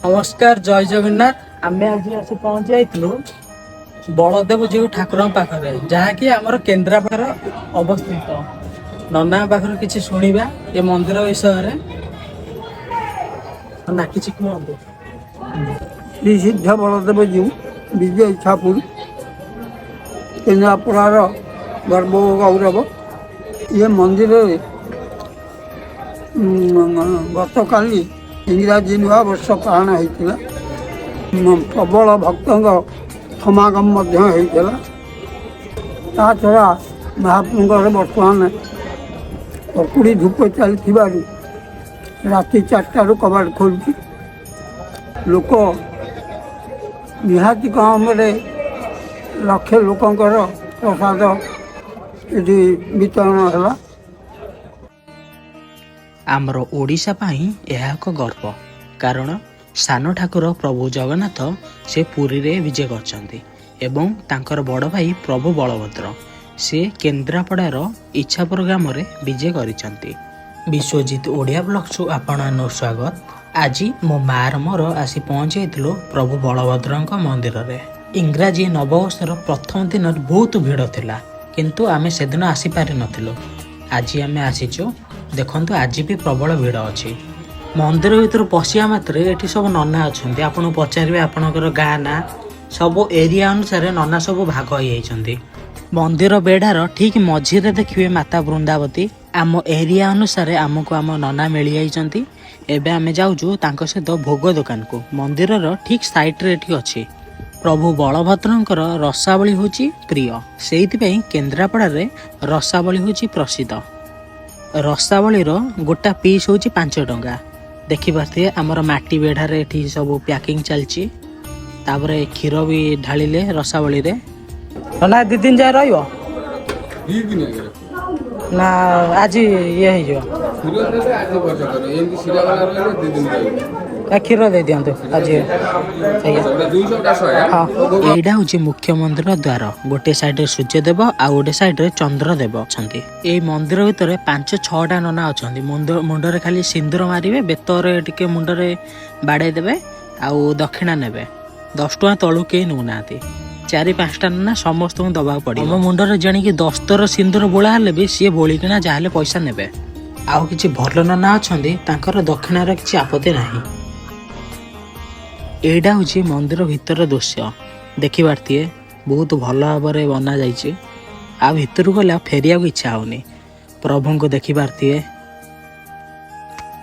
ନମସ୍କାର, ଜୟ ଜଗନ୍ନାଥ। ଆମେ ଆଜି ଆସି ପହଞ୍ଚି ଯାଇଥିଲୁ ବଳଦେବ ଜୀଉ ଠାକୁରଙ୍କ ପାଖରେ, ଯାହାକି ଆମର କେନ୍ଦ୍ରାପଡ଼ାର ଅବସ୍ଥିତ। ନନାଙ୍କ ପାଖରୁ କିଛି ଶୁଣିବା ଏ ମନ୍ଦିର ବିଷୟରେ। ନା, କିଛି କୁହନ୍ତୁ। ଶ୍ରୀ ସିଦ୍ଧ ବଳଦେବ ଜୀଉ, ବିଜୟ ଇଚ୍ଛାପୁର, କେନ୍ଦ୍ରାପଡ଼ାର ଗର୍ବ ଓ ଗୌରବ। ଇଏ ମନ୍ଦିରରେ ଗତକାଲି ଇଂରାଜୀ ନୂଆବର୍ଷ ପାଳନ ହୋଇଥିଲା। ପ୍ରବଳ ଭକ୍ତଙ୍କ ସମାଗମ ମଧ୍ୟ ହୋଇଥିଲା। ତା ଛଡ଼ା ମହାପ୍ରଭୁଙ୍କର ବର୍ତ୍ତମାନ ପକୁଡ଼ି ଧୂପ ଚାଲିଥିବାରୁ ରାତି 4ଟାରୁ କବାଟ ଖୋଲୁଛି। ଲୋକ ନିହାତି କମରେ ଲକ୍ଷେ ଲୋକଙ୍କର ପ୍ରସାଦ ଏଠି ବିତରଣ ହେଲା। ଆମର ଓଡ଼ିଶା ପାଇଁ ଏହା ଏକ ଗର୍ବ, କାରଣ ସାନ ଠାକୁର ପ୍ରଭୁ ଜଗନ୍ନାଥ ସେ ପୁରୀରେ ବିଜେ କରିଛନ୍ତି ଏବଂ ତାଙ୍କର ବଡ଼ ଭାଇ ପ୍ରଭୁ ବଳଭଦ୍ର ସେ କେନ୍ଦ୍ରାପଡ଼ାର ଇଚ୍ଛାପୁର ଗ୍ରାମରେ ବିଜେ କରିଛନ୍ତି। ବିଶ୍ୱଜିତ ଓଡ଼ିଆ ବ୍ଲଗ୍ସକୁ ଆପଣମାନଙ୍କୁ ସ୍ୱାଗତ। ଆଜି ମୋ ମାଆର ମୋର ଆସି ପହଞ୍ଚି ଯାଇଥିଲୁ ପ୍ରଭୁ ବଳଭଦ୍ରଙ୍କ ମନ୍ଦିରରେ। ଇଂରାଜୀ ନବବର୍ଷର ପ୍ରଥମ ଦିନରେ ବହୁତ ଭିଡ଼ ଥିଲା, କିନ୍ତୁ ଆମେ ସେଦିନ ଆସିପାରିନଥିଲୁ। ଆଜି ଆମେ ଆସିଛୁ। ଦେଖନ୍ତୁ, ଆଜି ବି ପ୍ରବଳ ଭିଡ଼ ଅଛି। ମନ୍ଦିର ଭିତରୁ ପଶିବା ମାତ୍ରେ ଏଠି ସବୁ ନନା ଅଛନ୍ତି। ଆପଣଙ୍କୁ ପଚାରିବେ ଆପଣଙ୍କର ଗାଁ ନାଁ। ସବୁ ଏରିଆ ଅନୁସାରେ ନନା ସବୁ ଭାଗ ହେଇଯାଇଛନ୍ତି। ମନ୍ଦିର ବେଢ଼ାର ଠିକ୍ ମଝିରେ ଦେଖିବେ ମାତା ବୃନ୍ଦାବତୀ। ଆମ ଏରିଆ ଅନୁସାରେ ଆମକୁ ଆମ ନନା ମିଳିଯାଇଛନ୍ତି। ଏବେ ଆମେ ଯାଉଛୁ ତାଙ୍କ ସହିତ ଭୋଗ ଦୋକାନକୁ। ମନ୍ଦିରର ଠିକ୍ ସାଇଡ଼ରେ ଏଠି ଅଛି। ପ୍ରଭୁ ବଳଭଦ୍ରଙ୍କର ରସାବଳି ହେଉଛି ପ୍ରିୟ। ସେଇଥିପାଇଁ କେନ୍ଦ୍ରାପଡ଼ାରେ ରସାବଳି ହେଉଛି ପ୍ରସିଦ୍ଧ। ରସାବଳିର ଗୋଟା ପିସ୍ ହେଉଛି 5 ଟଙ୍କା। ଦେଖିପାରୁଥିବେ, ଆମର ମାଟି ବେଢ଼ାରେ ଏଠି ସବୁ ପ୍ୟାକିଂ ଚାଲିଛି। ତାପରେ କ୍ଷୀର ବି ଢାଳିଲେ ରସାବଳିରେ। ନା, 2 ଦିନ ଯାଏ ରହିବ? 2 ଦିନ ଆଜ୍ଞା। ନା, ଆଜି ଇଏ ହେଇଯିବ? କ୍ଷୀର ଦେଲେ ଆଜି ଖର୍ଚ୍ଚ କରିବ। ଏମିତି ଶିରା ବାଲା ରହିଲେ 2 ଦିନ ରହିବ। ନା, କ୍ଷୀର ଦେଇଦିଅନ୍ତୁ ଆଜି ଆଜ୍ଞା। ଗୋଟେ 200 ଟା 100। ହଁ, ଏଇଟା ହଉଛି ମୁଖ୍ୟ ମନ୍ଦିର ଦ୍ୱାର। ଗୋଟେ ସାଇଡରେ ସୂର୍ଯ୍ୟଦେବ ଆଉ ଗୋଟେ ସାଇଡରେ ଚନ୍ଦ୍ରଦେବ ଅଛନ୍ତି। ଏଇ ମନ୍ଦିର ଭିତରେ ପାଞ୍ଚ ଛଅଟା ନନା ଅଛନ୍ତି। ମୁଣ୍ଡରେ ଖାଲି ସିନ୍ଦୁର ମାରିବେ, ବେତରେ ଟିକେ ମୁଣ୍ଡରେ ବାଡେଇ ଦେବେ ଆଉ ଦକ୍ଷିଣା ନେବେ। 10 ଟଙ୍କା ତଳୁ କେହି ନେଉନାହାନ୍ତି। ଚାରି ପାଞ୍ଚଟା ନନା, ସମସ୍ତଙ୍କୁ ଦବାକୁ ପଡିବ। ଆମ ମୁଣ୍ଡରେ ଜାଣିକି ଦଶଥର ସିନ୍ଦୁର ବୋଳା ହେଲେ ବି ସିଏ ବୋଳିକିନା ଯାହାହେଲେ ପଇସା ନେବେ। ଆଉ କିଛି ଭଲ ନନା ଅଛନ୍ତି, ତାଙ୍କର ଦକ୍ଷିଣାର କିଛି ଆପତ୍ତି ନାହିଁ। ଏଇଟା ହେଉଛି ମନ୍ଦିର ଭିତର ଦୃଶ୍ୟ। ଦେଖିପାରୁଥିବେ, ବହୁତ ଭଲ ଭାବରେ ବନା ଯାଇଛି। ଆଉ ଭିତରକୁ ଗଲେ ଆଉ ଫେରିବାକୁ ଇଚ୍ଛା ହଉନି। ପ୍ରଭୁଙ୍କୁ ଦେଖିପାରୁଥିବେ।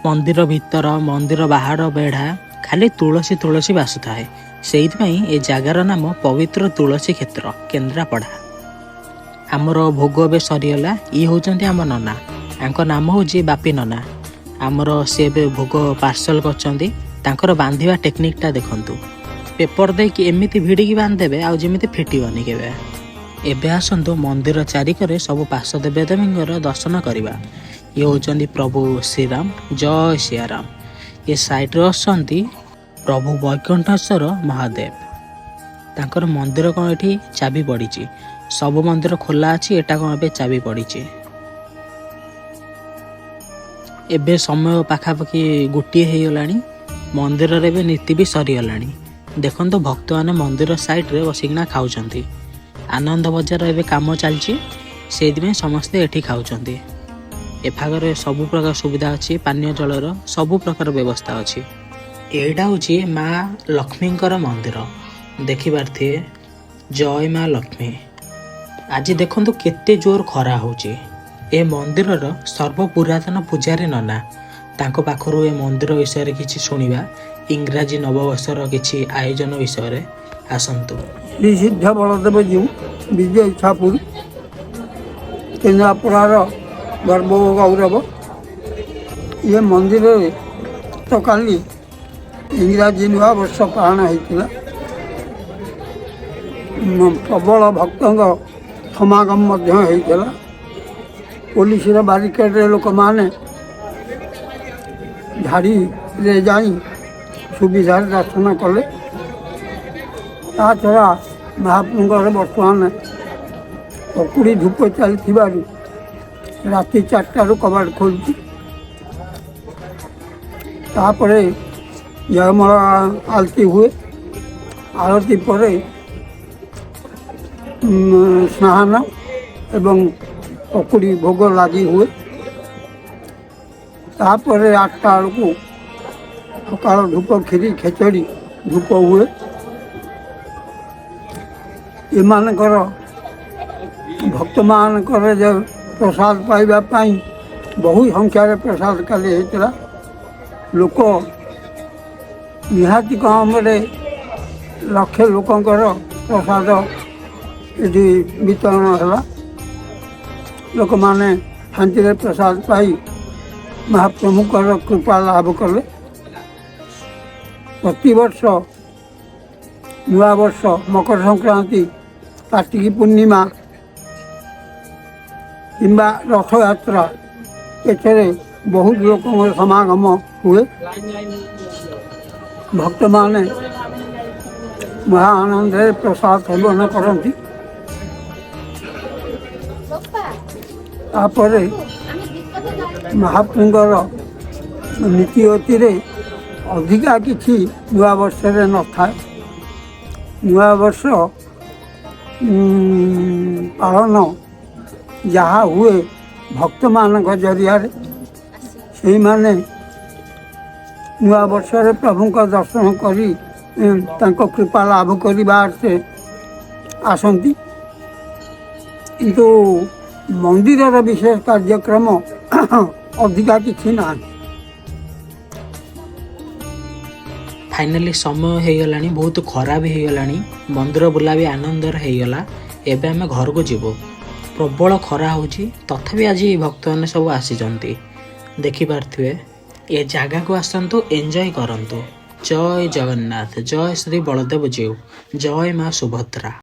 ମନ୍ଦିର ଭିତର, ମନ୍ଦିର ବାହାର ବେଢ଼ା ଖାଲି ତୁଳସୀ ତୁଳସୀ ବାସୁଥାଏ। ସେଇଥିପାଇଁ ଏ ଜାଗାର ନାମ ପବିତ୍ର ତୁଳସୀ କ୍ଷେତ୍ର କେନ୍ଦ୍ରାପଡ଼ା। ଆମର ଭୋଗ ଏବେ ସରିଗଲା। ଇଏ ହେଉଛନ୍ତି ଆମ ନନା। ଆଙ୍କ ନାମ ହେଉଛି ବାପି ନନା। ଆମର ସେ ଏବେ ଭୋଗ ପାର୍ସଲ କରିଛନ୍ତି। ତାଙ୍କର ବାନ୍ଧିବା ଟେକ୍ନିକଟା ଦେଖନ୍ତୁ। ପେପର ଦେଇକି ଏମିତି ଭିଡ଼ିକି ବାନ୍ଧିଦେବେ ଆଉ ଯେମିତି ଫିଟିବନି କେବେ। ଏବେ ଆସନ୍ତୁ, ମନ୍ଦିର ଚାରିକରେ ସବୁ ପାର୍ଶ୍ୱ ଦେବଦେବୀଙ୍କର ଦର୍ଶନ କରିବା। ଇଏ ହେଉଛନ୍ତି ପ୍ରଭୁ ଶ୍ରୀରାମ। ଜୟ ସିୟାରାମ। ଏ ସାଇଡ଼ରେ ଅଛନ୍ତି ପ୍ରଭୁ ବୈକୁଣ୍ଠେଶ୍ୱର ମହାଦେବ। ତାଙ୍କର ମନ୍ଦିର କ'ଣ ଏଠି ଚାବି ପଡ଼ିଛି? ସବୁ ମନ୍ଦିର ଖୋଲା ଅଛି, ଏଟା କ'ଣ ଏବେ ଚାବି ପଡ଼ିଛି? ଏବେ ସମୟ ପାଖାପାଖି 1 ହେଇଗଲାଣି। ମନ୍ଦିରରେ ଏବେ ନୀତି ବି ସରିଗଲାଣି। ଦେଖନ୍ତୁ, ଭକ୍ତମାନେ ମନ୍ଦିର ସାଇଡ଼ରେ ବସିକିନା ଖାଉଛନ୍ତି। ଆନନ୍ଦ ବଜାର ଏବେ କାମ ଚାଲିଛି, ସେଇଥିପାଇଁ ସମସ୍ତେ ଏଠି ଖାଉଛନ୍ତି। ଏଫାଗରେ ସବୁ ପ୍ରକାର ସୁବିଧା ଅଛି, ପାନୀୟ ଜଳର ସବୁ ପ୍ରକାର ବ୍ୟବସ୍ଥା ଅଛି। ଏଇଟା ହେଉଛି ମା ଲକ୍ଷ୍ମୀଙ୍କର ମନ୍ଦିର। ଦେଖିପାରୁଥିବେ। ଜୟ ମା ଲକ୍ଷ୍ମୀ। ଆଜି ଦେଖନ୍ତୁ କେତେ ଜୋର ଖରା ହେଉଛି। ଏ ମନ୍ଦିରର ସର୍ବପୁରାତନ ପୂଜାରୀ ନନା, ତାଙ୍କ ପାଖରୁ ଏ ମନ୍ଦିର ବିଷୟରେ କିଛି ଶୁଣିବା, ଇଂରାଜୀ ନବବର୍ଷର କିଛି ଆୟୋଜନ ବିଷୟରେ। ଆସନ୍ତୁ। ଶ୍ରୀ ସିଦ୍ଧ ବଳଦେବ ଜୀଉ, ବିଜୟ ଇଚ୍ଛାପୁର, କେନ୍ଦ୍ରାପଡ଼ାର ଗର୍ବ ଓ ଗୌରବ। ଇଏ ମନ୍ଦିରରେ ଗତକାଲି ଇଂରାଜୀ ନୂଆବର୍ଷ ପାଳନ ହୋଇଥିଲା। ପ୍ରବଳ ଭକ୍ତଙ୍କ ସମାଗମ ମଧ୍ୟ ହୋଇଥିଲା। ପୋଲିସର ବାରିକେଡ଼ରେ ଲୋକମାନେ ଧାଡ଼ିରେ ଯାଇ ସୁବିଧାରେ ଦର୍ଶନ କଲେ। ତା ଛଡ଼ା ମହାପ୍ରଭୁଙ୍କର ବର୍ତ୍ତମାନ ପକୁଡ଼ି ଧୂପ ଚାଲିଥିବାରୁ ରାତି 4ଟାରୁ କବାଟ ଖୋଲୁଛି। ତାପରେ ଜୟମଳ ଆଳତି ହୁଏ। ଆଳତି ପରେ ସ୍ନାନ ଏବଂ ପକୁଡ଼ି ଭୋଗ ଲାଗି ହୁଏ। ତାପରେ 8ଟା ବେଳକୁ ସକାଳ ଧୂପ, କ୍ଷୀରି, ଖେଚଡ଼ି ଧୂପ ହୁଏ। ଏମାନଙ୍କର ଭକ୍ତମାନଙ୍କର ଯେ ପ୍ରସାଦ ପାଇବା ପାଇଁ ବହୁ ସଂଖ୍ୟାରେ ପ୍ରସାଦ କାଲି ହେଇଥିଲା। ଲୋକ ନିହାତି କମରେ ଲକ୍ଷେ ଲୋକଙ୍କର ପ୍ରସାଦ ଏଠି ବିତରଣ ହେଲା। ଲୋକମାନେ ଶାନ୍ତିରେ ପ୍ରସାଦ ପାଇ ମହାପ୍ରଭୁଙ୍କର କୃପା ଲାଭ କଲେ। ପ୍ରତିବର୍ଷ ନୂଆବର୍ଷ, ମକର ସଂକ୍ରାନ୍ତି, କାର୍ତ୍ତିକ ପୂର୍ଣ୍ଣିମା କିମ୍ବା ରଥଯାତ୍ରା, ଏଥିରେ ବହୁତ ଲୋକଙ୍କର ସମାଗମ ହୁଏ। ଭକ୍ତମାନେ ମହା ଆନନ୍ଦରେ ପ୍ରସାଦ ସେବନ କରନ୍ତି। ତାପରେ ମହାପ୍ରଭୁଙ୍କର ନୀତିଗତିରେ ଅଧିକା କିଛି ନୂଆବର୍ଷରେ ନଥାଏ। ନୂଆବର୍ଷ ପାଳନ ଯାହା ହୁଏ ଭକ୍ତମାନଙ୍କ ଜରିଆରେ, ସେଇମାନେ ନୂଆବର୍ଷରେ ପ୍ରଭୁଙ୍କ ଦର୍ଶନ କରି ତାଙ୍କ କୃପା ଲାଭ କରିବା ଅର୍ଥେ ଆସନ୍ତି। କିନ୍ତୁ ମନ୍ଦିରର ବିଶେଷ କାର୍ଯ୍ୟକ୍ରମ ଅଧିକା କିଛି ନାହିଁ। ଫାଇନାଲି ସମୟ ହେଇଗଲାଣି, ବହୁତ ଖରା ବି ହେଇଗଲାଣି। ମନ୍ଦିର ବୁଲା ବି ଆନନ୍ଦରେ ହେଇଗଲା। ଏବେ ଆମେ ଘରକୁ ଯିବୁ। ପ୍ରବଳ ଖରା ହେଉଛି, ତଥାପି ଆଜି ଭକ୍ତମାନେ ସବୁ ଆସିଛନ୍ତି, ଦେଖିପାରୁଥିବେ। ଏ ଜାଗାକୁ ଆସନ୍ତୁ, ଏନ୍ଜୟ କରନ୍ତୁ। ଜୟ ଜଗନ୍ନାଥ, ଜୟ ଶ୍ରୀ ବଳଦେବ ଜୀଉ, ଜୟ ମା ସୁଭଦ୍ରା।